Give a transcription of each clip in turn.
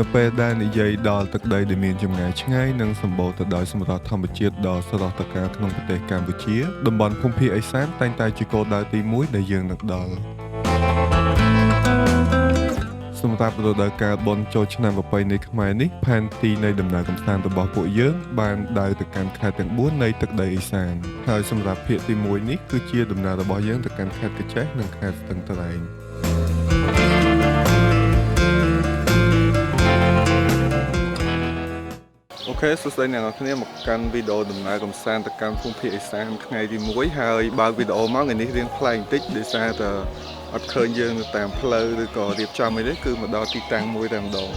នៅពេលដែលនិយាយដល់ទឹកដីដែលមានចម្ងាយឆ្ងាយនិងសម្បូរទៅដោយសម្រស់ធម្មជាតិដ៏ស្រស់ត្រកាលក្នុងប្រទេសកម្ពុជាតំបន់ភូមិភាគឦសានតែងតែជាគោលដៅទីមួយដែលយើងនឹកដល់សម្រាប់រដូវកាលបុណ្យចូលឆ្នាំប្រពៃណីខ្មែរនេះផែនទីនៃដំណើរកម្សាន្តរបស់ពួកយើងបានដើរទៅកាន់ខេត្តទាំង4នៃទឹកដីឦសានហើយសម្រាប់ភាគទី1នេះគឺជាដំណើររបស់យើងទៅកាន់ខេត្តក្រចេះនិងខេត្តស្ទឹងត្រែង OK សួស្តីអ្នកនរគ្នាមកកាន់វីដេអូដំណើរកម្សាន្តទៅកាន់ភូមិភាគឦសានថ្ងៃទី1ហើយបើកវីដេអូមកថ្ងៃនេះរៀងប្លែកបន្តិចដោយសារតែអត់ឃើញយើងនៅតាមផ្លូវឬក៏រៀបចំអីទេគឺមកដល់ទីតាំងមួយតែម្ដង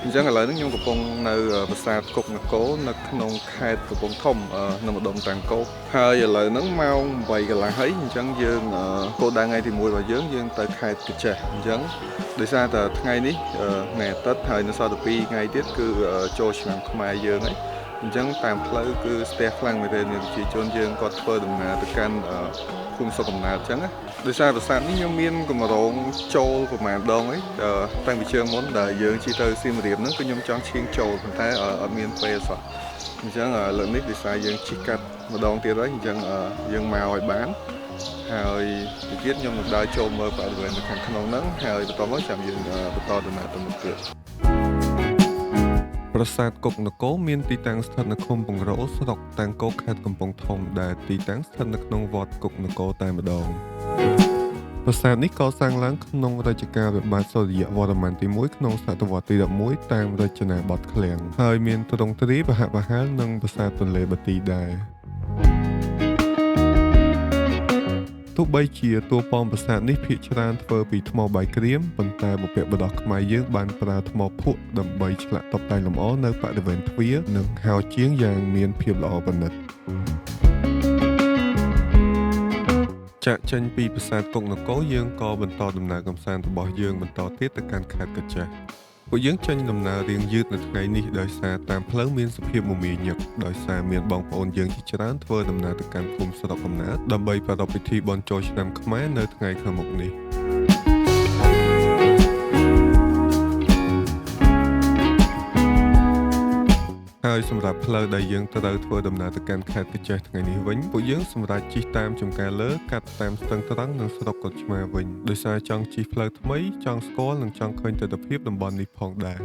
អញ្ចឹងឥឡូវនេះខ្ញុំកំពុងនៅប្រាសាទគុកនគរនៅក្នុងខេត្តកំពង់ធំនៅម្ដុំតាំងកោហើយឥឡូវហ្នឹងម៉ោង8កន្លះហើយអញ្ចឹងយើងគោលដៅថ្ងៃទី1របស់យើងយើងទៅខេត្តក្រចេះអញ្ចឹងដោយសារតែថ្ងៃនេះថ្ងៃអាទិត្យហើយនៅសល់តែ2ថ្ងៃទៀតគឺចូលឆ្នាំខ្មែរយើងហើយអញ្ចឹងតាមផ្លូវគឺស្ទះខ្លាំងមែនទែនប្រជាជនយើងគាត់ធ្វើដំណើរទៅកាន់ភូមិស្រុកកំណើតអញ្ចឹងណាដោយសារប្រាសាទនេះខ្ញុំមានកម្រងចូលប្រហែលដងអីតាំងពីជើងមុនដែលយើងជិះទៅសៀមរាបហ្នឹងគឺខ្ញុំចង់ឈៀងចូលប៉ុន្តែអត់មានពេលសោះអញ្ចឹងលើកនេះដោយសារយើងជិះកាត់ម្ដងទៀតហើយអញ្ចឹងយើងមកឲ្យបានហើយទៅទៀតខ្ញុំនឹងដើរចូលមើលបរិវេណនៅខាងក្នុងហ្នឹងហើយបន្តមកចាំយើងបន្តដំណើរទៅមុខទៀតប្រាសាទគុកនគរមានទីតាំងស្ថិតនៅឃុំពង្រោស្រុកតាំងកោខេត្តកំពង់ធំដែលទីតាំងស្ថិតនៅក្នុងវត្តគុកនគរតែម្ដងប្រាសាទនេះកសាងឡើងក្នុងរជ្ជកាលព្រះបាទសូរិយវរ្ម័នទី1ក្នុងសតវត្សទី11តាមរចនាបថឃ្លាំងហើយមានទ្រង់ទ្រាយប្រហាក់ប្រហែលនឹងប្រាសាទទន្លេបាទីដែរទោះបីជាតួប៉មប្រាសាទនេះភាគច្រើនធ្វើពីថ្មបាយក្រៀមប៉ុន្តែបុព្វបុរសខ្មែរយើងបានប្រើថ្មភក់ដើម្បីឆ្លាក់តុបតែងលម្អនៅបរិវេណទ្វារនិងហោជាងយ៉ាងមានភាពល្អប្រណិតចាកចេញពីប្រាសាទគុកនគរយើងក៏បន្តដំណើរកម្សាន្តរបស់យើងបន្តទៀតទៅកាន់ខេត្តក្រចេះពួកយើងចេញដំណើររៀងយឺតនៅថ្ងៃនេះដោយសារតាមផ្លូវមានសភាពមមាញឹកដោយសារមានបងប្អូនយើងជាច្រើនធ្វើដំណើរទៅកាន់ភូមិស្រុកកំណើតដើម្បីប្រារព្ធពិធីបុណ្យចូលឆ្នាំខ្មែរនៅថ្ងៃខាងមុខនេះហើយសម្រាប់ផ្លូវដែលយើងត្រូវធ្វើដំណើរទៅកាន់ខេត្តក្រចេះថ្ងៃនេះវិញពួកយើងសម្រាប់ជិះតាមចំការលើកាត់តាមស្ទឹងត្រង់និងស្រុកកុដឆ្មាវិញដោយសារចង់ជិះផ្លូវថ្មីចង់ស្គាល់និងចង់ឃើញទិដ្ឋភាពតំបន់នេះផងដែរ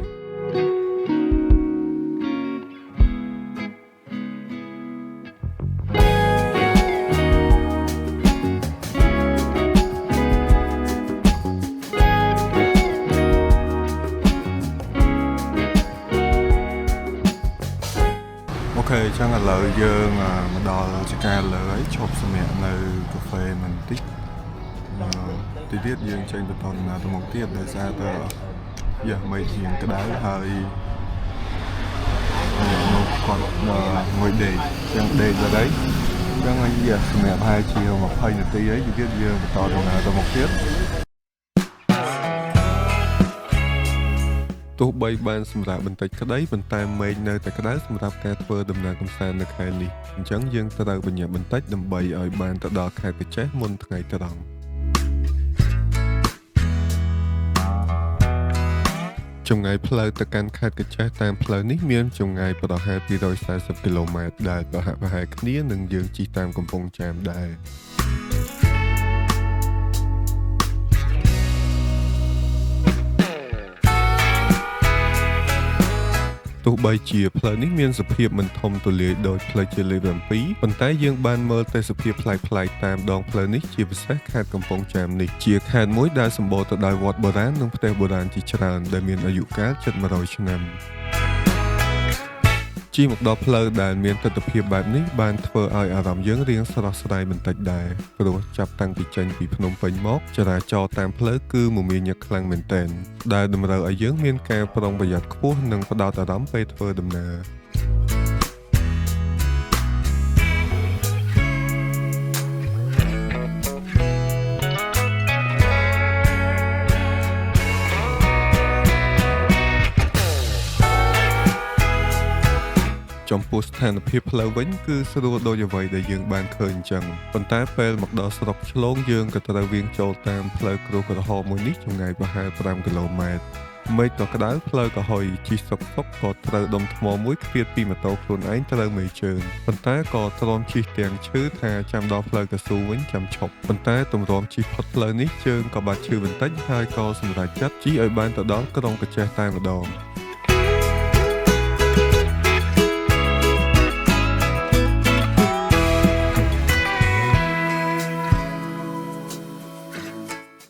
OK ចឹងឥឡូវយើងមកដល់ចការលើហើយឈប់សម្រាកនៅកាហ្វេបន្តិចទីទៀតយើងចេញបន្តដំណើរទៅមុខទៀតដោយសារតែយ៉ាមេឃរៀងក្តៅហើយនោះគាត់ងុយដេកចឹងដេកដល់ហើយចឹងហើយយ៉ាសម្រាប់ហើយជា20នាទីហើយទៀតយើងបន្តដំណើរទៅមុខទៀតទោះបីបានសម្រាប់បន្តិចក្តីប៉ុន្តែមេឃនៅតែក្តៅសម្រាប់ការធ្វើដំណើរកម្សាន្តនៅខែនេះអញ្ចឹងយើងត្រូវបញ្ញាបន្តិចដើម្បីឲ្យបានទៅដល់ខេត្តក្រចេះមុនថ្ងៃត្រង់ចម្ងាយផ្លូវទៅកាន់ខេត្តក្រចេះតាមផ្លូវនេះមានចម្ងាយប្រហែល240គីឡូម៉ែត្រដែលប្រហាក់ប្រហែលគ្នានឹងយើងជិះតាមកំពង់ចាមដែរទោះបីជាផ្លូវនេះមានសភាពមិនធំទូលាយដូចផ្លូវជាតិលេខ7ប៉ុន្តែយើងបានមើលទេសភាពប្លែកៗតាមដងផ្លូវនេះជាពិសេសខេត្តកំពង់ចាមនេះជាខេត្តមួយដែលសម្បូរទៅដោយវត្តបុរាណនិងផ្ទះបុរាណជាច្រើនដែលមានអាយុកាលជិត100ឆ្នាំជិះមកដល់ផ្លូវដែលមានទិដ្ឋភាពបែបនេះបានធ្វើឲ្យអារម្មណ៍យើងរៀងស្រស់ស្រាយបន្តិចដែរព្រោះចាប់តាំងពីចេញពីភ្នំពេញមកចរាចរណ៍តាមផ្លូវគឺមមាញឹកខ្លាំងមែនទែនដែលតម្រូវឲ្យយើងមានការប្រុងប្រយ័ត្នខ្ពស់និងផ្ដោតអារម្មណ៍ពេលធ្វើដំណើរចំពោះស្ថានភាពផ្លូវវិញគឺស្រួលដូចអ្វីដែលយើងបានឃើញអញ្ចឹងប៉ុន្តែពេលមកដល់ស្រុកឆ្លងយើងក៏ត្រូវវាងចូលតាមផ្លូវក្រួសក្រហមមួយនេះចម្ងាយប្រហែល5គីឡូម៉ែត្រ មេឃក៏ក្តៅផ្លូវក៏ហុយជិះសុកសុកក៏ត្រូវដុំថ្មមួយខ្ទាតពីម៉ូតូខ្លួនឯងត្រូវមេជើងប៉ុន្តែក៏ទ្រាំជិះទាំងឈឺថាចាំដល់ផ្លូវកស៊ូវិញចាំឈប់ប៉ុន្តែទម្រាំជិះផុតផ្លូវនេះជើងក៏បាត់ឈឺបន្តិចហើយក៏សម្រេចចិត្តជិះឲ្យបានទៅដល់ក្រុងក្រចេះតែម្ដង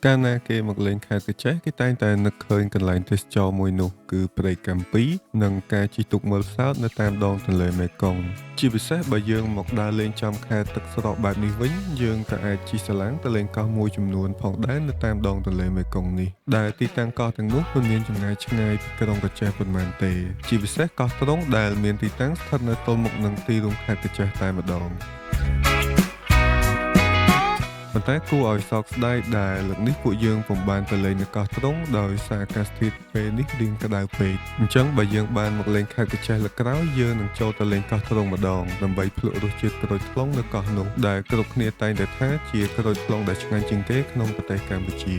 កាលណាគេមកលេងខេត្តក្រចេះគេតែងតែនឹកឃើញកន្លែងទេសចរណ៍មួយនោះគឺព្រែកកាំពីនិងការជិះទូកមើលផ្សោតនៅតាមដងទន្លេមេគង្គជាពិសេសបើយើងមកដើរលេងចំខេត្តទឹកស្រកបែបនេះវិញយើងក៏អាចជិះសាឡាងទៅលេងកោះមួយចំនួនផងដែរនៅតាមដងទន្លេមេគង្គនេះដែលទីតាំងកោះទាំងនោះមិនមានចម្ងាយឆ្ងាយពីក្រុងក្រចេះប៉ុន្មានទេជាពិសេសកោះត្រង់ដែលមានទីតាំងស្ថិតនៅទល់មុខនឹងទីរួមខេត្តក្រចេះតែម្ដង ប៉ុន្តែគួរឲ្យសោកស្ដាយដែលលើកនេះពួកយើងពុំបានទៅលេងនៅកោះត្រង់ដោយសារអាកាសធាតុពេលនេះរាងក្តៅពេកអញ្ចឹងបើយើងបានមកលេងខេត្តក្រចេះលើកក្រោយយើងនឹងចូលទៅលេងកោះត្រង់ម្ដងដើម្បីភ្លក់រសជាតិក្រូចថ្លុងនៅកោះនោះដែលគ្រប់គ្នាតែងតែថាជាក្រូចថ្លុងដែលឆ្ងាញ់ជាងគេក្នុងប្រទេសកម្ពុជា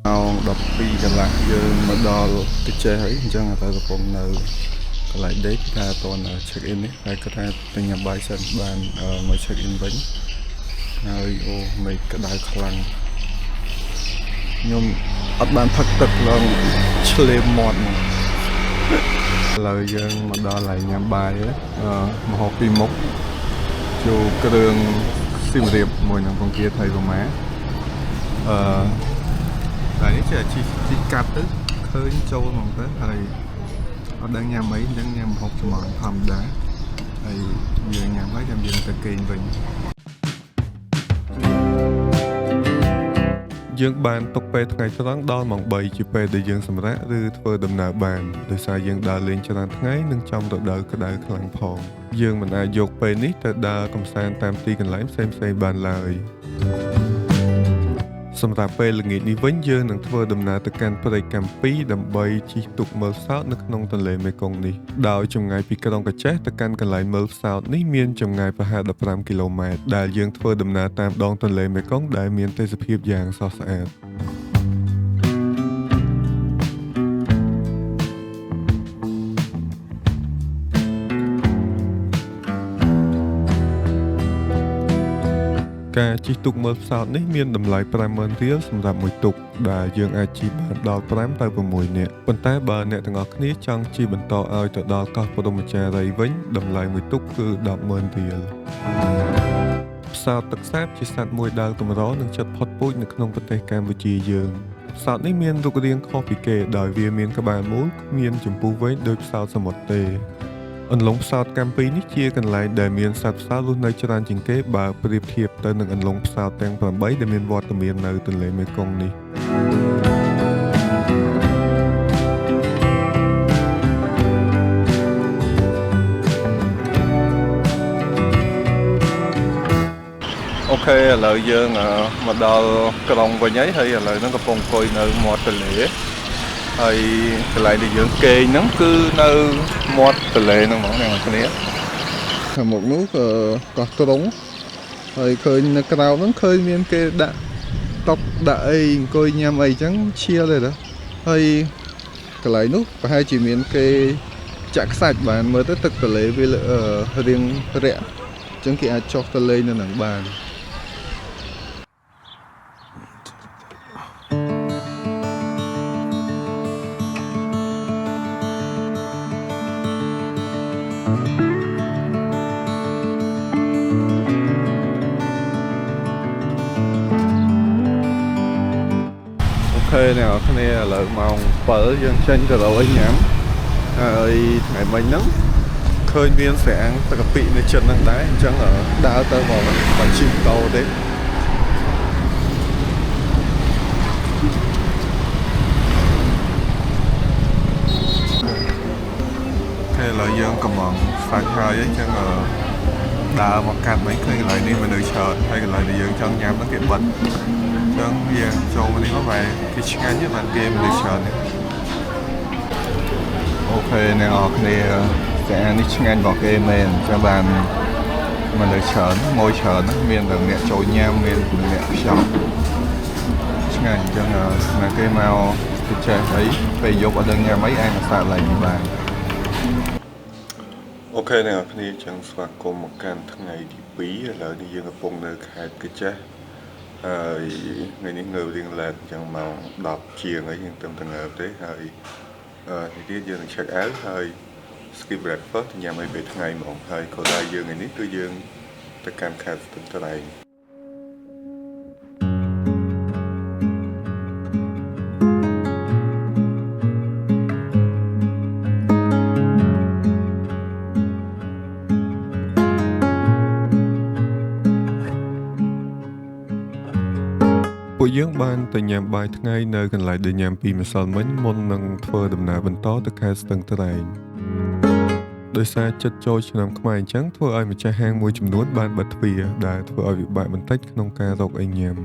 ម៉ោង12កន្លះយើងមកដល់ក្រចេះហើយអញ្ចឹងឥឡូវកំពុងនៅកន្លែងដេកថាអត់ទាន់ check in នេះហើយគាត់ថាទិញញ៉ាំបាយសិនបានមក check in វិញហើយអូមេឃក្តៅខ្លាំងខ្ញុំអត់បានផឹកទឹកឡើងឆ្លេមាត់មកឥឡូវយើងមកដល់កន្លែងញ៉ាំបាយអឺម្ហូបពីរមុខចូលគ្រឿងសៀមរាបមួយនឹងពងទាថៃប្រមាអឺ តែនេះចេះជីជីកាត់ទៅឃើញចូលហ្មងទៅហើយអត់ដឹងញ៉ាំអីអញ្ចឹងញ៉ាំម្ហូបច្មងធម្មតាហើយយើងញ៉ាំហើយចាំយើងទៅគេងវិញយើងបានទុកពេលថ្ងៃត្រង់ដល់ម៉ោង3ជាពេលដែលយើងសម្រាកឬធ្វើដំណើរបានដោយសារយើងដើរលេងច្រើនថ្ងៃនិងចំរដូវក្តៅខ្លាំងផងយើងមិនអាចយកពេលនេះទៅដើរកម្សាន្តតាមទីកន្លែងផ្សេងៗបានឡើយសម្រាប់ពេលល្ងាចនេះវិញយើងនឹងធ្វើដំណើរទៅកាន់ព្រែកកាំពីដើម្បីជិះទូកមើលផ្សោតនៅក្នុងទន្លេមេគង្គនេះដោយចម្ងាយពីក្រុងក្រចេះទៅកាន់កន្លែងមើលផ្សោតនេះមានចម្ងាយប្រហែល15គីឡូម៉ែត្រដែលយើងធ្វើដំណើរតាមដងទន្លេមេគង្គដែលមានទេសភាពយ៉ាងស្រស់ស្អាតការជិះទូកមើលផ្សោតនេះមានតម្លៃ50000រៀលសម្រាប់មួយទូកដែលយើងអាចជិះបានដល់5ទៅ6នាក់ប៉ុន្តែបើអ្នកទាំងអស់គ្នាចង់ជិះបន្តឲ្យទៅដល់កោះព្រហ្មចារីវិញតម្លៃមួយទូកគឺ100,000រៀលផ្សោតទឹកសាបជាសត្វមួយដែលកម្រនិងជិតផុតពូជនៅក្នុងប្រទេសកម្ពុជាយើងផ្សោតនេះមានរូបរាងខុសពីគេដោយវាមានក្បាលមូលគ្មានចម្ពុះវែងដូចផ្សោតសមុទ្រទេអន្លង់ផ្សោតកាំពីនេះជាកន្លែងដែលមានសត្វផ្សោតរស់នៅច្រើនជាងគេបើប្រៀបធៀបទៅនឹងអន្លង់ផ្សោតទាំង8ដែលមានវត្តមាននៅទន្លេមេគង្គនេះOK ឥឡូវយើងមកដល់ក្រុងវិញហើយហើយឥឡូវហ្នឹងកំពុងអង្គុយនៅមាត់ទន្លេហើយកន្លែងដែលយើងគេងហ្នឹងគឺនៅមាត់ទន្លេហ្នឹងហ្មងអ្នកនរគ្នាខាងមុខនោះក៏កោះត្រង់ហើយឃើញនៅក្រៅហ្នឹងឃើញមានគេដាក់តុដាក់អីអង្គុយញ៉ាំអីចឹងឈៀលទេតាហើយកន្លែងនោះប្រហែលជាមានគេចាក់ខ្សាច់បានមើលទៅទឹកទន្លេវារៀងរាក់ចឹងគេអាចចុះទៅលេងនៅនឹងបាន OK អ្នកនរគ្នាឥឡូវម៉ោង7យើងចេញទៅរកអីញ៉ាំហើយថ្ងៃមិញហ្នឹងឃើញមានស្រាំងទឹកកាពិនៅជិតហ្នឹងដែរអញ្ចឹងដើរទៅមកបាច់ជិះម៉ូតូទេOK ឥឡូវយើងកំងសាច់ហើយអញ្ចឹងដើរមកកាត់មិញឃើញកន្លែងនេះមនុស្សច្រើនហើយកន្លែងដែលយើងចង់ញ៉ាំហ្នឹងគេបិទចឹងយើងចូលមកនេះមកបែរគេឆ្ងាញ់បានគេមនុស្សច្រើននេះOK អ្នកនរគ្នា ចានេះឆ្ងាញ់របស់គេមែនចាំបានមនុស្សច្រើនមួយច្រើនណាមានទាំងអ្នកចូលញ៉ាំមានអ្នកខ្ចប់ឆ្ងាញ់អញ្ចឹងណាគេមកទៅចេះអីពេលយប់អត់ដឹងញ៉ាំអីអាចមកសាកឡើងនេះបាន OK អ្នកនរគ្នាចឹងស្វាគមន៍មកកាន់ថ្ងៃទី2ឥឡូវនេះយើងកំពុងនៅខេត្តក្រចេះហើយថ្ងៃនេះងើបរៀង late អញ្ចឹងម៉ោង10ជាងអីយើងទៅងើបទេហើយនេះទៀតយើងនឹង check out ហើយ skip breakfast ញ៉ាំអីពេលថ្ងៃហ្មងហើយគោលដៅយើងថ្ងៃនេះគឺយើងទៅកាន់ខេត្តស្ទឹងត្រែងពួកយើងបានទៅញ៉ាំបាយថ្ងៃនៅកន្លែងដែលញ៉ាំពីម្សិលមិញមុននឹងធ្វើដំណើរបន្តទៅខេត្តស្ទឹងត្រែងដោយសារចិត្តចូលឆ្នាំខ្មែរអញ្ចឹងធ្វើឲ្យម្ចាស់ហាងមួយចំនួនបានបិទទ្វារដែលធ្វើឲ្យពិបាកបន្តិចក្នុងការរកអីញ៉ាំ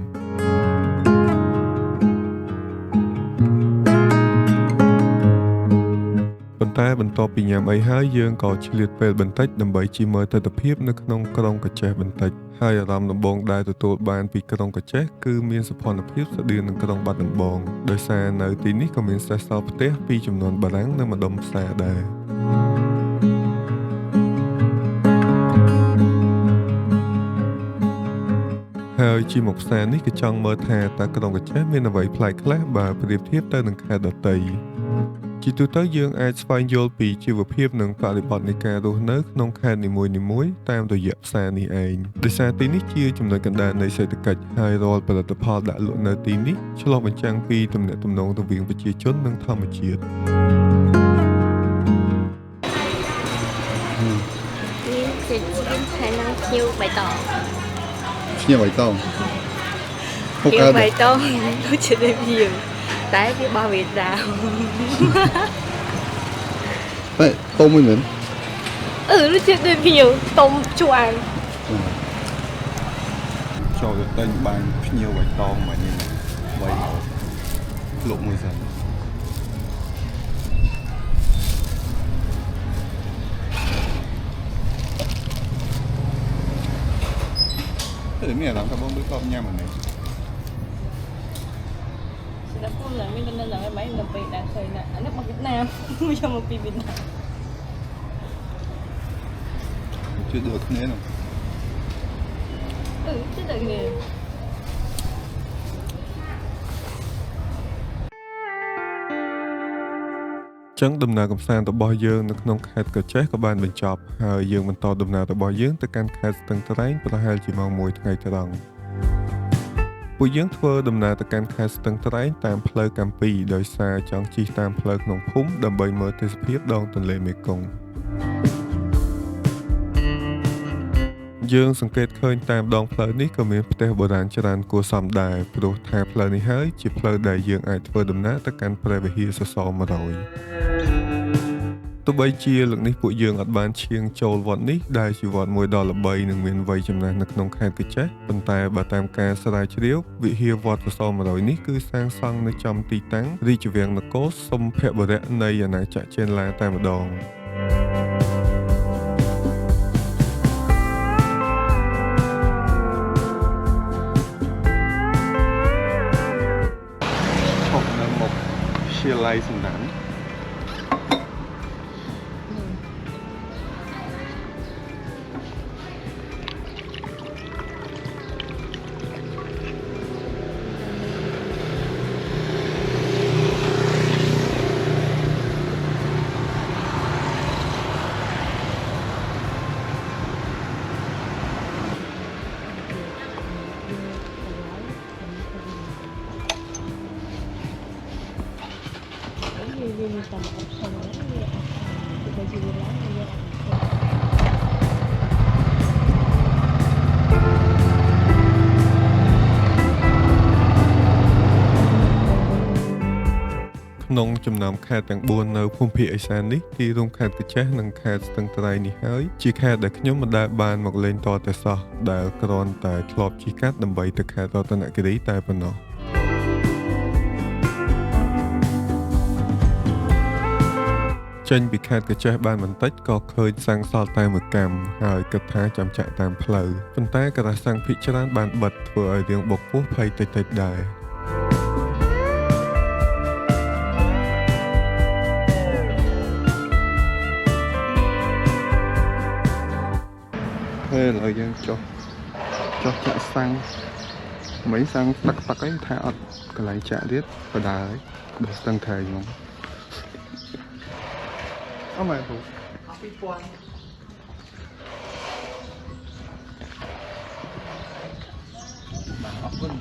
ប៉ុន្តែបន្ទាប់ពីញ៉ាំអីហើយយើងក៏ឆ្លៀតពេលបន្តិចដើម្បីជិះមើលទិដ្ឋភាពនៅក្នុងក្រុងក្រចេះបន្តិចហើយអារម្មណ៍ដំបូងដែលទទួលបានពីក្រុងក្រចេះគឺមានសោភ័ណភាពស្រដៀងនឹងក្រុងបាត់ដំបងដោយសារនៅទីនេះក៏មានសេសសល់ផ្ទះពីចំនួនបារាំងនៅម្ដុំផ្សារដែរហើយជិះមកផ្សារនេះក៏ចង់មើលថាតើក្រុងក្រចេះមានអ្វីប្លែកខ្លះបើប្រៀបធៀបទៅនឹងខេត្តដទៃជាទូទៅយើងអាចស្វែងយល់ពីជីវភាពនិងបរិបទនៃការរស់នៅក្នុងខេត្តនីមួយៗតាមរយៈផ្សារនេះឯងដោយសារទីនេះជាចំណុចកណ្ដាលនៃសេដ្ឋកិច្ចហើយរាល់ផលិតផលដាក់លក់នៅទីនេះឆ្លុះបញ្ចាំងពីទំនាក់ទំនងរវាងប្រជាជននិងធម្មជាតិ នេះជាជៀនហើយនឹងភ្ញៀវបៃតង ភ្ញៀវបៃតង ភ្ញៀវបៃតងដូចជាភ្ញៀវតែវាបោះវៀតណាម តែต้มមួយមែន អឺដូចជាដូចភ្ញៀវต้មជូរអាំង ចូលទៅទិញបានភ្ញៀវបៃតងមកនេះបីលក់មួយសិនតែមានអារម្មណ៍ថាបងដូចធ្លាប់ញ៉ាំអានេះ ស្ដាប់ពុំឡើងមាននៅឡើងឯងដល់ពេលដាក់ឃើញណាអានេះមកវៀតណាមយកមកពីវៀតណាម ជឿដូចគ្នានោះ អឺជឿដូចគ្នា ចឹងដំណើរកម្សាន្តរបស់យើងនៅក្នុងខេត្តក្រចេះក៏បានបញ្ចប់ហើយយើងបន្តដំណើររបស់យើងទៅកាន់ខេត្តស្ទឹងត្រែងប្រហែលជាម៉ោង1ថ្ងៃត្រង់ពួកយើងធ្វើដំណើរទៅកាន់ខេត្តស្ទឹងត្រែងតាមផ្លូវកម្ពីដោយសារចង់ជិះតាមផ្លូវក្នុងភូមិដើម្បីមើលទេសភាពដងទន្លេមេគង្គយើងសង្កេតឃើញតាមដងផ្លូវនេះក៏មានផ្ទះបុរាណច្រើនគួរសមដែរព្រោះថាផ្លូវនេះហើយជាផ្លូវដែលយើងអាចធ្វើដំណើរទៅកាន់ព្រះវិហារសសរ100ទោះបីជាលើកនេះពួកយើងអត់បានឈៀងចូលវត្តនេះដែលជាវត្តមួយដ៏ល្បីនិងមានវ័យចំណាស់នៅក្នុងខេត្តក្រចេះប៉ុន្តែបើតាមការស្រាវជ្រាវវិហារវត្តសសរ100នេះគឺសាងសង់នៅចំទីតាំងរាជវាំងនគរសម្ភបុរៈនៃអាណាចក្រចេនឡាតែម្ដងឈប់នៅមុខវិទ្យាល័យសំណាន ក្នុងចំណោមខេត្តទាំង4នៅភូមិភាគឦសាននេះទីរួមខេត្តក្រចេះនិងខេត្តស្ទឹងត្រែងនេះហើយជាខេត្តដែលខ្ញុំមិនដែលបានមកលេងតតែសោះដែលគ្រាន់តែធ្លាប់ជិះកាត់ដើម្បីទៅខេត្តរតនគិរីតែប៉ុណ្ណោះ ចេញពីខេត្តក្រចេះបានបន្តិចក៏ឃើញសាំងសល់តែមួយកាំហើយគិតថាចាំចាក់តាមផ្លូវប៉ុន្តែការ៉ាសាំងភាគច្រើនបានបិទធ្វើឲ្យរៀងបុកពោះភ័យតិចៗដែរ ហើយឥឡូវយើងចុះចុះចាក់សាំងមិញសាំងទឹកទឹកអីថាអត់កន្លែងចាក់ទៀតបដាហើយដល់ស្ទឹងត្រែងហ្មងអត់មែនពូ អស់2000បាទអរគុណ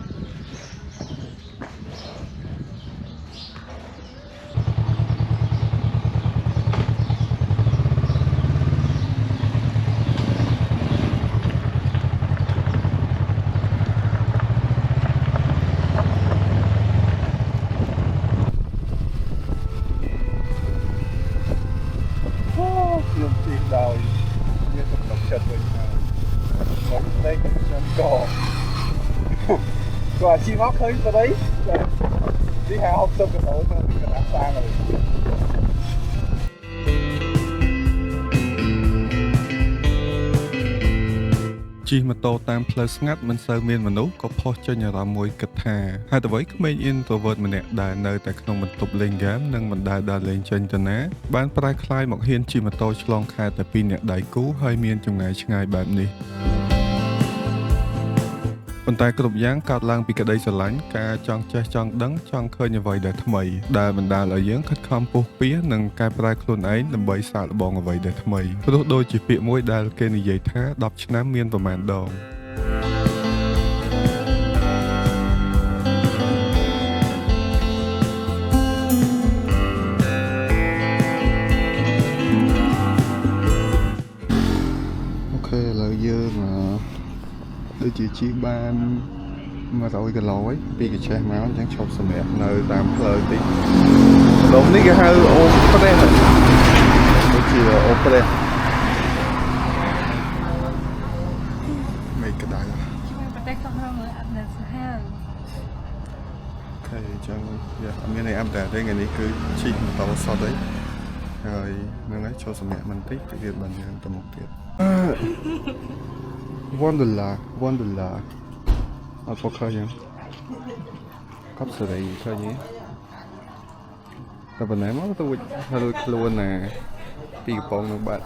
អូខ្ញុំជិះដោយមានទំនុកចិត្តវិញហើយមកដេកខ្ញុំកក៏ជិះមកឃើញប្តីទី50 60គីឡូទៅកណ្ដាលសាងហើយជិះម៉ូតូតាមផ្លូវស្ងាត់មិនសូវមានមនុស្សក៏ផុសចេញអារម្មណ៍មួយគិតថាហេតុអ្វីក្មេង introvert ម្នាក់ដែលនៅតែក្នុងបន្ទប់លេងហ្គេមនិងមិនដែលដើរលេងចេញទៅណាបានប្រែក្លាយមកហ៊ានជិះម៉ូតូឆ្លងខេត្តតែពីរនាក់ដៃគូហើយមានចម្ងាយឆ្ងាយបែបនេះប៉ុន្តែគ្រប់យ៉ាងកើតឡើងពីក្តីស្រឡាញ់ការចង់ចេះចង់ដឹងចង់ឃើញអ្វីដែលថ្មីដែលបណ្ដាលឲ្យយើងខិតខំពុះពៀនិងកែប្រែខ្លួនឯងដើម្បីសាកល្បងអ្វីដែលថ្មីព្រោះដូចជាពាក្យមួយដែលគេនិយាយថា10ឆ្នាំមានប្រមាណដង OK ឥឡូវយើងដូចជាជិះបាន100គីឡូហើយពីក្រចេះមកអញ្ចឹងឈប់សម្រាប់នៅតាមផ្លូវតិចម្ដុំនេះគេហៅអូព្រះដូចជាអូព្រះមេឃក្តៅ ជួយប្រទេសកោះរងអត់នៅសាហាវ OK អញ្ចឹងយ៉ាអត់មានអី update ទេថ្ងៃនេះគឺជិះម៉ូតូសុទ្ធអីហើយហ្នឹងហើយចូលសម្រាប់បន្តិចទៅទៀតបានយើងទៅមុខទៀត1ដុល្លារ1ដុល្លារអត់ focus យ៉ាងកប់សេរីឃើញទេតែប៉ុណ្ណេះមកទៅរួចរួចខ្លួនណាពីកំប៉ុងនឹងបាត់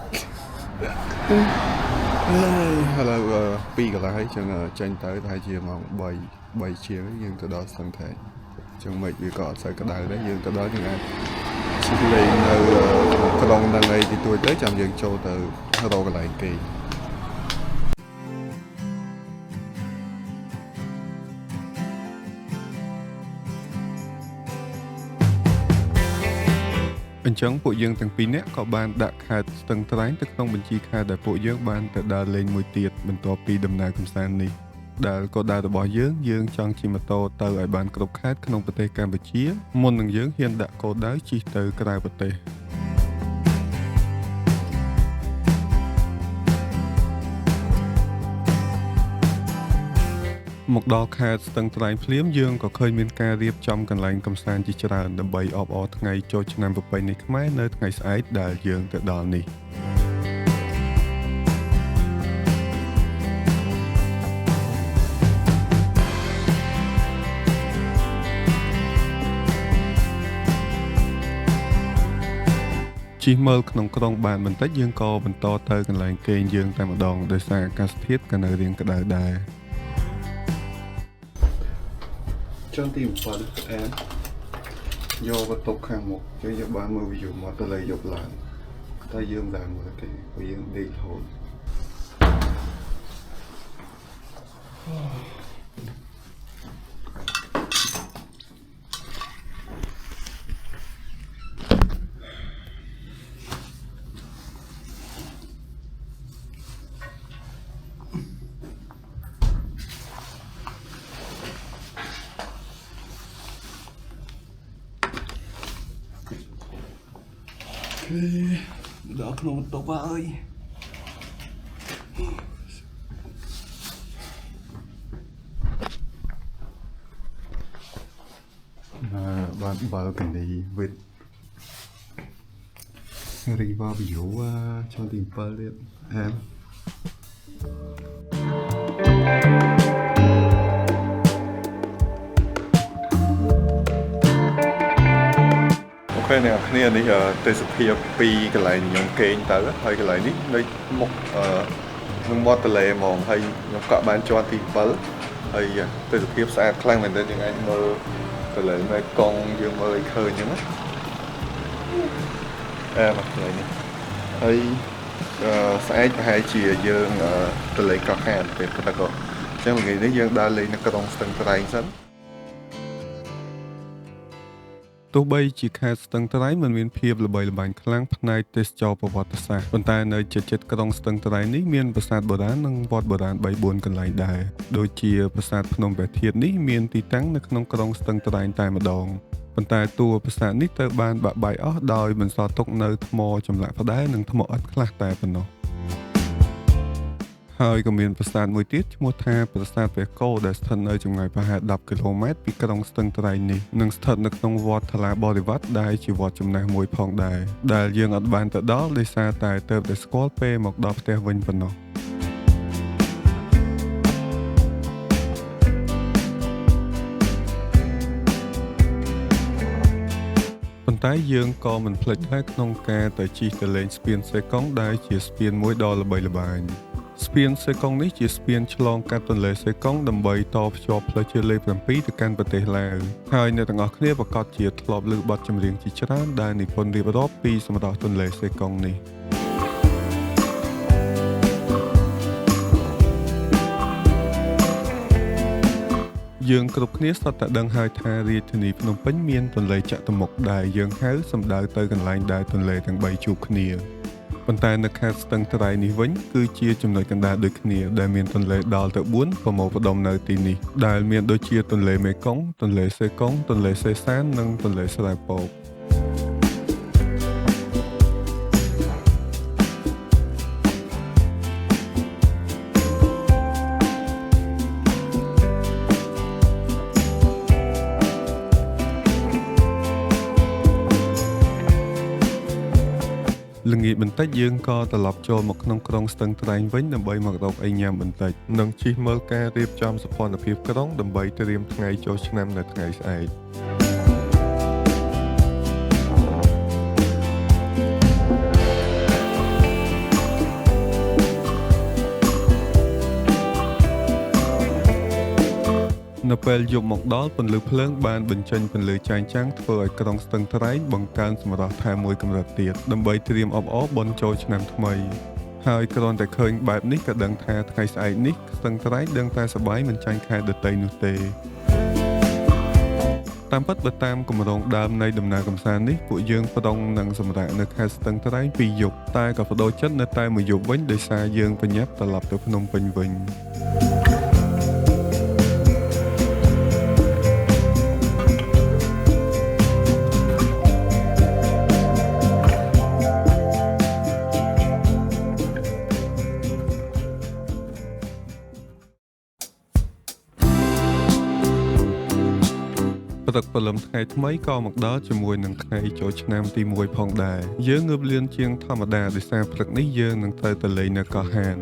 ហើយឥឡូវ2កន្លះហើយចឹងចេញទៅប្រហែលជាម៉ោង3 3ជាងយើងទៅដល់ស្ទឹងត្រែងចឹងមិនវាក៏អត់សូវក្តៅដែរយើងទៅដល់យើងអាចជិះលេងនៅក្នុងក្រុងហ្នឹងអីទីទួចទៅចាំយើងចូលទៅរកកន្លែងគេង អញ្ចឹងពួកយើងទាំងពីរនាក់ក៏បានដាក់ខេត្តស្ទឹងត្រែងទៅក្នុងបញ្ជីខេត្តដែលពួកយើងបានទៅដើរលេងមួយទៀតបន្ទាប់ពីដំណើរកម្សាន្តនេះដែលគោលដៅរបស់យើងយើងចង់ជិះម៉ូតូទៅឲ្យបានគ្រប់ខេត្តក្នុងប្រទេសកម្ពុជាមុននឹងយើងហ៊ានដាក់គោលដៅជិះទៅក្រៅប្រទេសមកដល់ខេត្តស្ទឹងត្រែងភ្លាមយើងក៏ឃើញមានការរៀបចំកន្លែងកម្សាន្តជាច្រើនដើម្បីអបអរថ្ងៃចូលឆ្នាំប្រពៃណីខ្មែរនៅថ្ងៃស្អែកដែលយើងទៅដល់នេះជិះមើលក្នុងក្រុងបានបន្តិចយើងក៏បន្តទៅកន្លែងគេងយើងតែម្ដងដោយសារអាកាសធាតុក៏នៅរាងក្តៅដែរ ជាន់ទី7អែមយកបន្ទប់ខាងមុខចឹងយើងបានមើល view មកទៅលើយប់ឡើងតែយើងមិនបានមើលទេព្រោះយើងដេករហូត ដល់ក្នុងបន្ទប់ហើយបាន balcony with River View ជាន់ទី7ទៀតអែម OK អ្នកគ្នានេះទេសភាពពីកន្លែងខ្ញុំគេងទៅហើយកន្លែងនេះនៅមុខនឹងមាត់ទន្លេហ្មងហើយខ្ញុំកក់បានជាន់ទី7ហើយទេសភាពស្អាតខ្លាំងមែនទែនយើងអាចមើលទន្លេមេគង្គយើងមើលឲ្យឃើញអញ្ចឹងណាអែមកកន្លែងនេះហើយស្អែកប្រហែលជាយើងទន្លេកោះហានពេលព្រឹកអញ្ចឹងថ្ងៃនេះយើងដើរលេងនៅក្រុងស្ទឹងត្រែងសិនទោះបីជាខេត្តស្ទឹងត្រែងមិនមានភាពល្បីល្បាញខ្លាំងផ្នែកទេសចរប្រវត្តិសាស្ត្រប៉ុន្តែនៅជិតៗក្រុងស្ទឹងត្រែងនេះមានប្រាសាទបុរាណនិងវត្តបុរាណ3-4កន្លែងដែរដូចជាប្រាសាទភ្នំព្រះធាតុនេះមានទីតាំងនៅក្នុងក្រុងស្ទឹងត្រែងតែម្ដងប៉ុន្តែតួប្រាសាទនេះត្រូវបានបាក់បែកអស់ដោយបន្សល់ទុកនៅថ្មចម្លាក់ផ្តែរនិងថ្មឥដ្ឋខ្លះតែប៉ុណ្ណោះហើយក៏មានប្រាសាទមួយទៀតឈ្មោះថាប្រាសាទព្រះគោដែលស្ថិតនៅចម្ងាយប្រហែល10គីឡូម៉ែត្រពីក្រុងស្ទឹងត្រែងនេះនិងស្ថិតនៅក្នុងវត្តថ្លាបរិវត្តដែលជាវត្តចំណាស់មួយផងដែរដែលយើងអត់បានទៅដល់ដោយសារតែទើបតែស្គាល់ពេលមកដល់ផ្ទះវិញប៉ុណ្ណោះប៉ុន្តែយើងក៏មិនភ្លេចដែរក្នុងការទៅជិះទៅលេងស្ពានសេកុងដែលជាស្ពានមួយដ៏ល្បីល្បាញស្ពានសេកុងនេះជាស្ពានឆ្លងកាត់ទន្លេសេកុងដើម្បីតភ្ជាប់ផ្លូវជាតិលេខ7ទៅកាន់ប្រទេសឡាវហើយអ្នកទាំងអស់គ្នាប្រាកដជាធ្លាប់ឮបទចម្រៀងជាច្រើនដែលនិពន្ធរៀបរាប់ពីសម្រស់ទន្លេសេកុងនេះយើងគ្រប់គ្នាសុទ្ធតែដឹងហើយថារាជធានីភ្នំពេញមានទន្លេចតុមុខដែលយើងហៅសំដៅទៅកន្លែងដែលទន្លេទាំង3ជួបគ្នាប៉ុន្តែនៅខេត្តស្ទឹងត្រែងនេះវិញគឺជាចំណុចកណ្ដាលដូចគ្នាដែលមានទន្លេដល់ទៅ4ប្រមូលផ្ដុំនៅទីនេះដែលមានដូចជាទន្លេមេគង្គទន្លេសេកុងទន្លេសេសាននិងទន្លេស្រែពកល្ងាចបន្តិចយើងក៏ត្រឡប់ចូលមកក្នុងក្រុងស្ទឹងត្រែងវិញដើម្បីមករកអីញ៉ាំបន្តិចនិងជិះមើលការរៀបចំសោភ័ណភាពក្រុងដើម្បីត្រៀមថ្ងៃចូលឆ្នាំនៅថ្ងៃស្អែកនៅពេលយប់មកដល់ពន្លឺភ្លើងបានបញ្ចេញពន្លឺចែងចាំងធ្វើឲ្យក្រុងស្ទឹងត្រែងបង្កើនសម្រស់ថែមមួយកម្រិតទៀតដើម្បីត្រៀមអបអរបុណ្យចូលឆ្នាំថ្មីហើយគ្រាន់តែឃើញបែបនេះក៏ដឹងថាថ្ងៃស្អែកនេះស្ទឹងត្រែងដឹងតែសប្បាយមិនចាញ់ខែដទៃនោះទេតាមពិតបើតាមគម្រោងដើមនៃដំណើរកម្សាន្តនេះពួកយើងប្រុងនឹងសម្រាកនៅខេត្តស្ទឹងត្រែង2យប់តែក៏ប្ដូរចិត្តនៅតែមួយយប់វិញដោយសារយើងប្រញាប់ត្រឡប់ទៅភ្នំពេញវិញព្រឹកព្រលឹមថ្ងៃថ្មីក៏មកដល់ជាមួយនឹងថ្ងៃចូលឆ្នាំទី1ផងដែរយើងងើបលឿនជាងធម្មតាដោយសារព្រឹកនេះយើងនឹងត្រូវទៅលេងនៅកោះហាន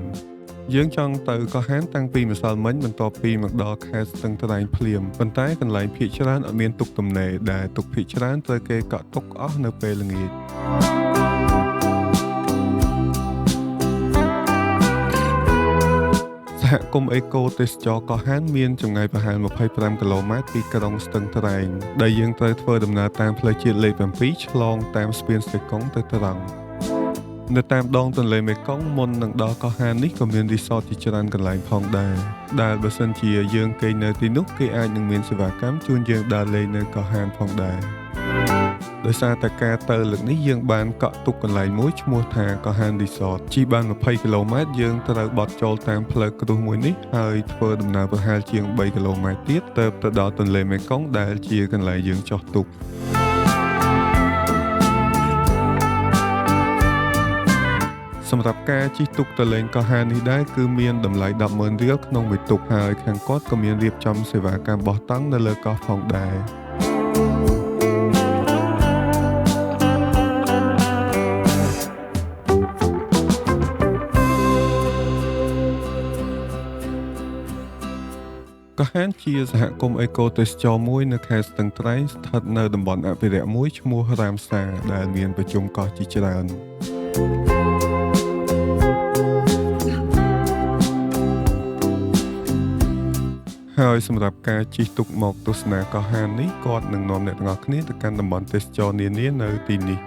យើងចង់ទៅកោះហានតាំងពីម្សិលមិញបន្ទាប់ពីមកដល់ខេត្តស្ទឹងត្រែងភ្លាមប៉ុន្តែកន្លែងភាគច្រើនអត់មានទុកទំនេរដែលទុកភាគច្រើនត្រូវគេកក់ទុកអស់នៅពេលល្ងាចសហគមន៍អេកូទេសចរកោះហានមានចម្ងាយប្រហែល25គីឡូម៉ែត្រពីក្រុងស្ទឹងត្រែងដែលយើងត្រូវធ្វើដំណើរតាមផ្លូវជាតិលេខ7ឆ្លងតាមស្ពានសេកុងទៅត្រង់នៅតាមដងទន្លេមេគង្គមុននឹងដល់កោះហាននេះក៏មានរីសតជាច្រើនកន្លែងផងដែរដែលបើសិនជាយើងគេងនៅទីនោះគេអាចនឹងមានសេវាកម្មជូនយើងដើរលេងនៅកោះហានផងដែរដោយសារតែការទៅលើកនេះយើងបានកក់ទុកកន្លែងមួយឈ្មោះថាកោះហានរីសតជិះបាន20គីឡូម៉ែត្រយើងត្រូវបត់ចូលតាមផ្លូវគ្រុសមួយនេះហើយធ្វើដំណើរប្រហែលជាង3គីឡូម៉ែត្រទៀតទើបទៅដល់ទន្លេមេគង្គដែលជាកន្លែងយើងចុះទូកសម្រាប់ការជិះទូកទៅលេងកោះហាននេះដែរគឺមានតម្លៃ100000រៀលក្នុងមួយទូកហើយខាងគាត់ក៏មានរៀបចំសេវាកម្មបោះតង់នៅលើកោះផងដែរ ហានជាសហគមន៍អេកូទេសចរមួយនៅខេត្តស្ទឹងត្រែងស្ថិតនៅតំបន់អភិរក្សមួយឈ្មោះរ៉ាមសាដែលមានប្រជុំកោះជាច្រើនហើយសម្រាប់ការជិះទូកមកទស្សនាកោះហាននេះគាត់នឹងនាំអ្នកទាំងអស់គ្នាទៅកាន់តំបន់ទេសចរនានានៅទីនេះ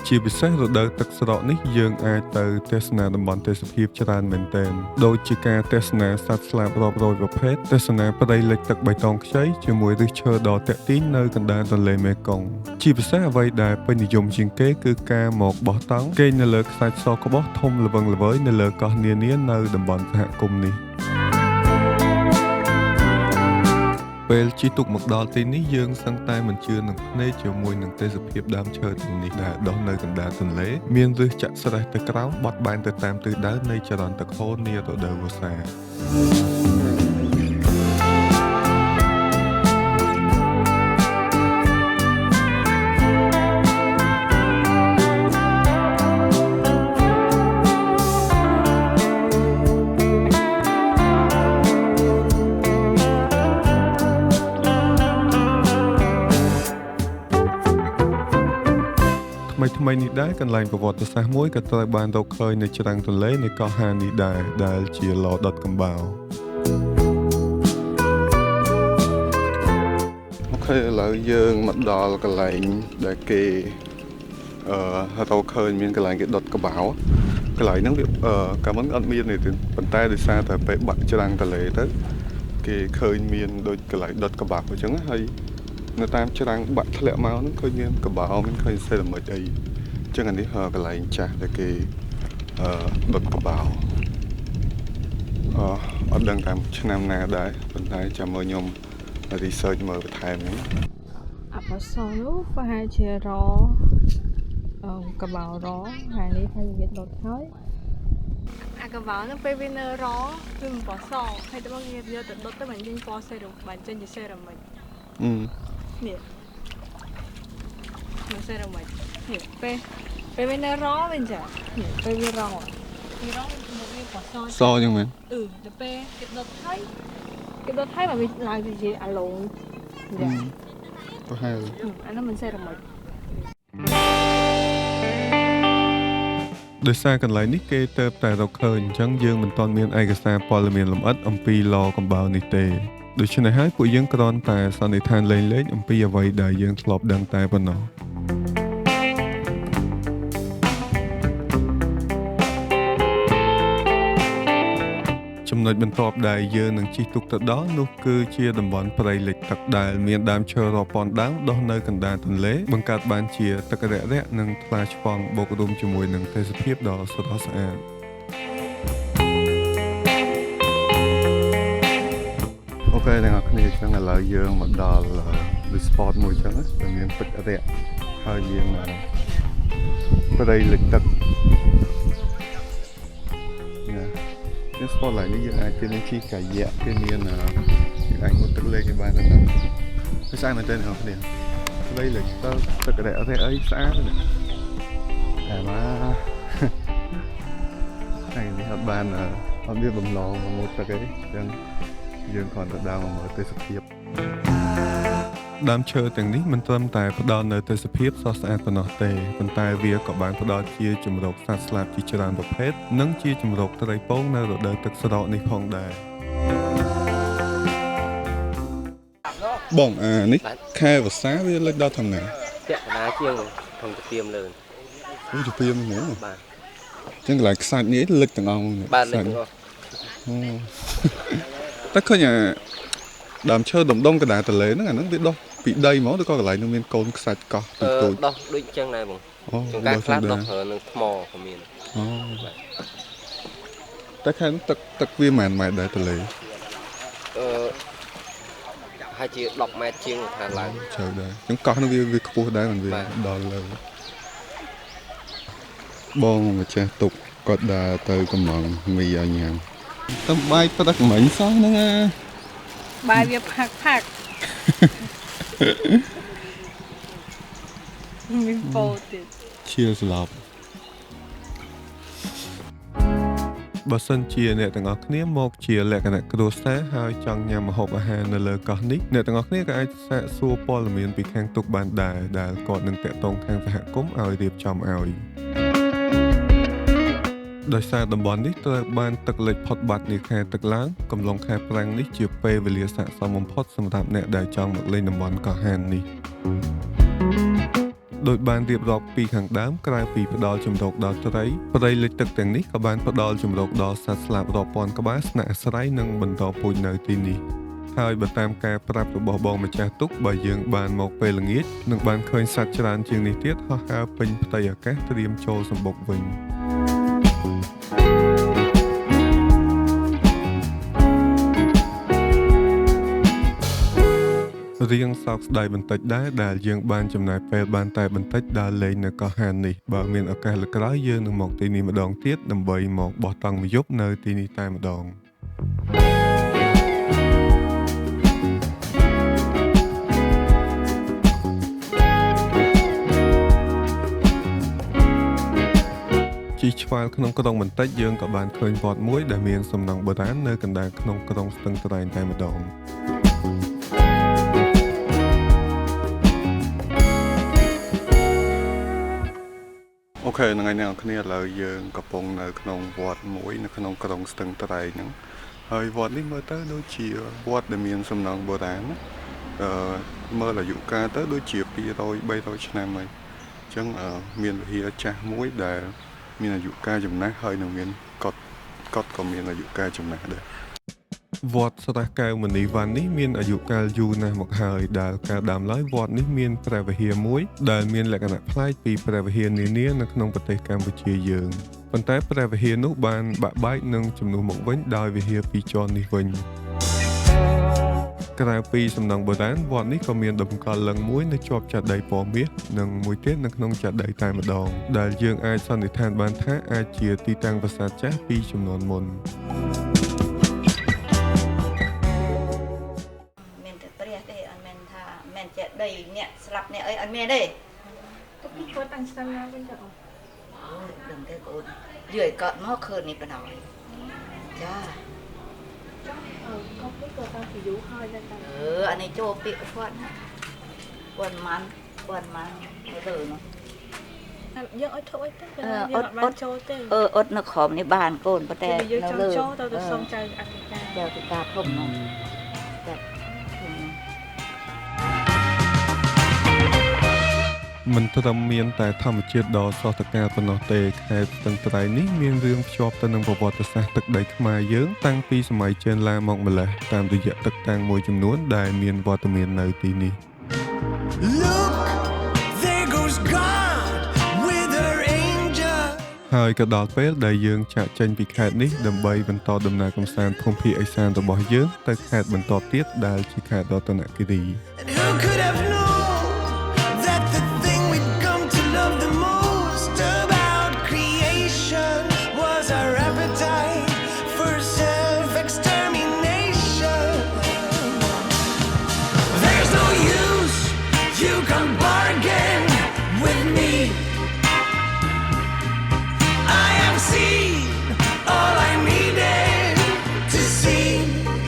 ជាពិសេសរដូវទឹកស្រកនេះយើងអាចទៅទស្សនាតំបន់ទេសភាពច្រើនមែនទែនដូចជាការទស្សនាសត្វស្លាបរាប់រយប្រភេទទស្សនាព្រៃលិចទឹកបៃតងខ្ចីជាមួយឫសឈើដ៏ទាក់ទាញនៅកណ្ដាលទន្លេមេគង្គជាពិសេសអ្វីដែលពេញនិយមជាងគេគឺការមកបោះតង់គេងនៅលើខ្សាច់សក្បុសធំល្វឹងល្វើយនៅលើកោះនានានៅតំបន់សហគមន៍នេះពេលជិះទូកមកដល់ទីនេះយើងសឹងតែមិនជឿនឹងភ្នែកជាមួយនឹងទេសភាពដើមឈើទាំងនេះដែលដុះនៅកណ្ដាលទន្លេមានឫសចាក់ស្រេះទៅក្រោមបត់បែនទៅតាមទិសដៅនៃចរន្តទឹកហូរនារដូវវស្សាថ្មីៗនេះដែរកន្លែងប្រវត្តិសាស្ត្រមួយក៏ត្រូវបានរកឃើញនៅច្រាំងទន្លេនៃកោះហាននេះដែរដែលជាឡដុតកំបោរ OK ឥឡូវយើងមកដល់កន្លែងដែលគេរកឃើញមានកន្លែងគេដុតកំបោរកន្លែងហ្នឹងវាកាលមុនអត់មានទេប៉ុន្តែដោយសារតែពេលបាក់ច្រាំងទន្លេទៅគេឃើញមានដូចកន្លែងដុតកំបោរអញ្ចឹងហើយនៅតាមច្រាំងបាក់ធ្លាក់មកហ្នឹងឃើញមានកំបោរមានឃើញសេរ៉ាមិចអីអញ្ចឹងអានេះកន្លែងចាស់ដែលគេដុតកំបោរអត់ដឹងតាមឆ្នាំណាដែរប៉ុន្តែចាំមើលខ្ញុំ research មើលបន្ថែមហ្នឹងអបសនោះប្រហែលជារកំបោរហើយនេះហើយវាដុតហើយអាកំបោរហ្នឹងពេលវានៅរវាមិនពណ៌សហើយទៅមកគេយកទៅដុតទៅมันចេញពណ៌សេរ៉ាមិនចេញជាសេរ៉ាមិចនេះមិនសេរ៉ាមិចនេះពេលវានៅរវិញចានេះពេលវារវារមកវាពណ៌សសអញ្ចឹងមែនអឺដល់ពេលគេដុតហើយមកវាឡើងទៅជាអាឡូងចាប្រហែលអានោះមិនសេរ៉ាមិចដោយសារកន្លែងនេះគេទៅតែរកឃើញអញ្ចឹងយើងមិនទាន់មានឯកសារព័ត៌មានលម្អិតអំពីឡកំបោរនេះទេដូច្នេះហើយពួកយើងគ្រាន់តែសន្និដ្ឋានលេងៗអំពីអ្វីដែលយើងធ្លាប់ដឹងតែប៉ុណ្ណោះចំណុចបន្ទាប់ដែលយើងនឹងជិះទូកទៅដល់នោះគឺជាតំបន់ព្រៃលិចទឹកដែលមានដើមឈើរាប់ពាន់ដើមដុះនៅកណ្ដាលទន្លេបង្កើតបានជាទឹករាក់ៗនិងថ្លាឆ្វង់បូករួមជាមួយនឹងទេសភាពដ៏ស្រស់ស្អាត OK អ្នកនរគ្នាអញ្ចឹងឥឡូវយើងមកដល់ the spot មួយអញ្ចឹងដែលមានទឹករាក់ហើយមានព្រៃលិចទឹកណានេះ spot ឡើយនេះយើងអាចគេមានជិះកាយ៉ាក់គេមានយើងអាចងូតទឹកលេងគេបានដែរវាស្អាតមែនទែនអ្នកនរគ្នាព្រៃលិចទឹកទឹករាក់អីស្អាតណាស់តែមកថ្ងៃនេះអត់បានអត់មានបំឡងមកងូតទឹកអីអញ្ចឹងយើងគ្រាន់តែដើរមកមើលទេសភាពដើមឈើទាំងនេះមិនត្រឹមតែផ្ដល់នូវទេសភាពស្រស់ស្អាតប៉ុណ្ណោះទេប៉ុន្តែវាក៏បានផ្ដល់ជាជម្រកសត្វស្លាបជាច្រើនប្រភេទនិងជាជម្រកត្រីពងនៅរដូវទឹកស្រកនេះផងដែរបងអានេះខែវស្សាវាលិចដល់ធំណាពាក់កណ្ដាលជាងធំទៅទៀមលើអូទៅទៀមហ្នឹងបាទអញ្ចឹងកន្លែងខ្សាច់នេះលិចទាំងអស់បាទលិចទាំងអស់តែឃើញអាដើមឈើដុំកណ្ដាលទន្លេហ្នឹងអាហ្នឹងវាដុះពីដីហ្មងឬក៏កន្លែងនោះមានកូនខ្សាច់កោះតូចៗដុះដូចអញ្ចឹងដែរបងចង្ការខ្លះដុះនឹងថ្មក៏មានអូតែខាងទឹកវាមិនមែនដែរទន្លេហើយជា10ម៉ែត្រជាងថាឡើងជ្រៅដែរអញ្ចឹងកោះនោះវាខ្ពស់ដែរមិនវាដល់លើបងម្ចាស់ទុកគាត់ដើរទៅកំងមីឲ្យញ៉ាំតំបាយព្រឹកមិញសោះហ្នឹងណាបាយវាផាក់មានពោទៀត ឈៀលស្លាប់ បើសិនជាអ្នកទាំងអស់គ្នាមកជាលក្ខណៈគ្រួសារហើយចង់ញ៉ាំម្ហូបអាហារនៅលើកោះនេះអ្នកទាំងអស់គ្នាក៏អាចសាកសួរព័ត៌មានពីខាងទូកបានដែរដែលគាត់នឹងតាក់ទងខាងសហគមន៍ឲ្យរៀបចំឲ្យដោយសារតំបន់នេះត្រូវបានទឹកលិចផុតបាត់នាខែទឹកឡើងកំឡុងខែប្រាំងនេះជាពេលវេលាស័ក្តិសមបំផុតសម្រាប់អ្នកដែលចង់មកលេងតំបន់កោះហាននេះដោយបានរៀបរាប់ពីខាងដើមក្រៅពីផ្ដល់ជម្រកដល់ត្រីព្រៃលិចទឹកទាំងនេះក៏បានផ្ដល់ជម្រកដល់សត្វស្លាបរាប់ពាន់ក្បាលស្នាក់អាស្រ័យនិងបន្តពូជនៅទីនេះហើយបើតាមការប្រាប់របស់បងម្ចាស់ទូកបើយើងបានមកពេលល្ងាចនឹងបានឃើញសត្វច្រើនជាងនេះទៀតហោះហើរពេញផ្ទៃអាកាសត្រៀមចូលសម្បុកវិញរៀងសោកស្ដាយបន្តិចដែរដែលយើងបានចំណាយពេលបានតែបន្តិចដើរលេងនៅកោះហាននេះបើមានឱកាសលើកក្រោយយើងនឹងមកទីនេះម្ដងទៀតដើម្បីមកបោះតង់មួយយប់នៅទីនេះតែម្ដងជិះឆ្វាលក្នុងក្រុងបន្តិចយើងក៏បានឃើញវត្តមួយដែលមានសំណង់បុរាណនៅកណ្ដាលក្នុងក្រុងស្ទឹងត្រែងតែម្ដងOK ហ្នឹងហើយអ្នកនរគ្នាឥឡូវយើងកំពុងនៅក្នុងវត្តមួយនៅក្នុងក្រុងស្ទឹងត្រែងហ្នឹងហើយវត្តនេះមើលទៅដូចជាវត្តដែលមានសំណង់បុរាណណាមើលអាយុកាលទៅដូចជា200 300ឆ្នាំហើយអញ្ចឹងមានវិហារចាស់មួយដែលមានអាយុកាលចំណាស់ហើយនឹងមានកុដក៏មានអាយុកាលចំណាស់ដែរវត្តស្រះកែវមនីវ័ននេះមានអាយុកាលយូរណាស់មកហើយដែលកាលដើមឡើយវត្តនេះមានព្រះវិហារមួយដែលមានលក្ខណៈប្លែកពីព្រះវិហារនានានៅក្នុងប្រទេសកម្ពុជាយើងប៉ុន្តែព្រះវិហារនោះបានបាក់បែកនិងជំនួសមកវិញដោយវិហារពីរជាន់នេះវិញក្រៅពីសំណង់បុរាណវត្តនេះក៏មានតម្កល់លិង្គមួយនៅជាប់ចេតិយពណ៌មាសនិងមួយទៀតនៅក្នុងចេតិយតែម្ដងដែលយើងអាចសន្និដ្ឋានបានថាអាចជាទីតាំងប្រាសាទចាស់ពីជំនាន់មុនមានតែព្រះទេអត់មែនថាមិនចេដីអ្នកស្លាប់អ្នកអីអត់មានទេទុកធ្វើតាំងឆ្នាំណាវិញទៅអូយដឹងទេបងអូនយាយកត់មកឃើញនេះបណ្ដោយចាចុះកុំនេះក៏តាំងពីយូរហើយដែរតាអានេះចូលពាក្យគាត់ណាគាត់ម៉ាន់គាត់ម៉ាន់ទៅលើនោះយើងអត់ធ្វើអីទេយើងអត់បានចូលទេអត់នៅក្រោមនេះបានកូនប៉ុន្តែនៅលើចូលទៅសុំចៅអធិការចៅអធិការធំនោះចាមិនត្រឹមមានតែធម្មជាតិដ៏ស្រស់ត្រកាលប៉ុណ្ណោះទេខេត្តស្ទឹងត្រែងនេះមានរឿងភ្ជាប់ទៅនឹងប្រវត្តិសាស្ត្រទឹកដីខ្មែរយើងតាំងពីសម័យចេនឡាមកម្ល៉េះតាមរយៈទឹកតាំងមួយចំនួនដែលមានវត្តមាននៅទីនេះ Look, there goes God with her angel ហើយក៏ដល់ពេលដែលយើងចាកចេញពីខេត្តនេះដើម្បីបន្តដំណើរកម្សាន្តភូមិភាគឦសានរបស់យើងទៅខេត្តបន្ទាប់ទៀតដែលជាខេត្តរតនគិរី And who could have known that the thing we'd come to love the most about creation was our appetite for self-extermination. There's no use, you can bargain with me. I have seen all I needed to see.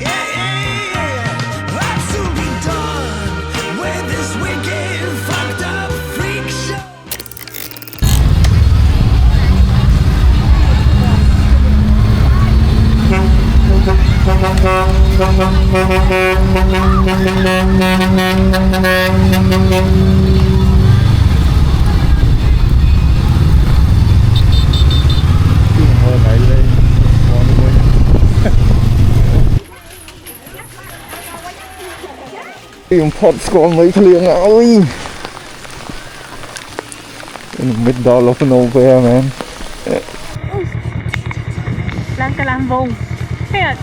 Yeah, yeah, yeah. I'll soon be done with this wicked, fucked up freak show. ទីបំផុតស្គាល់មួយភ្លៀងអើយ In the middle of nowhere man ឡើងកន្លះវងហេតុ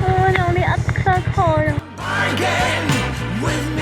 អូននេះអត់ខ្សោយខ Bargain with me.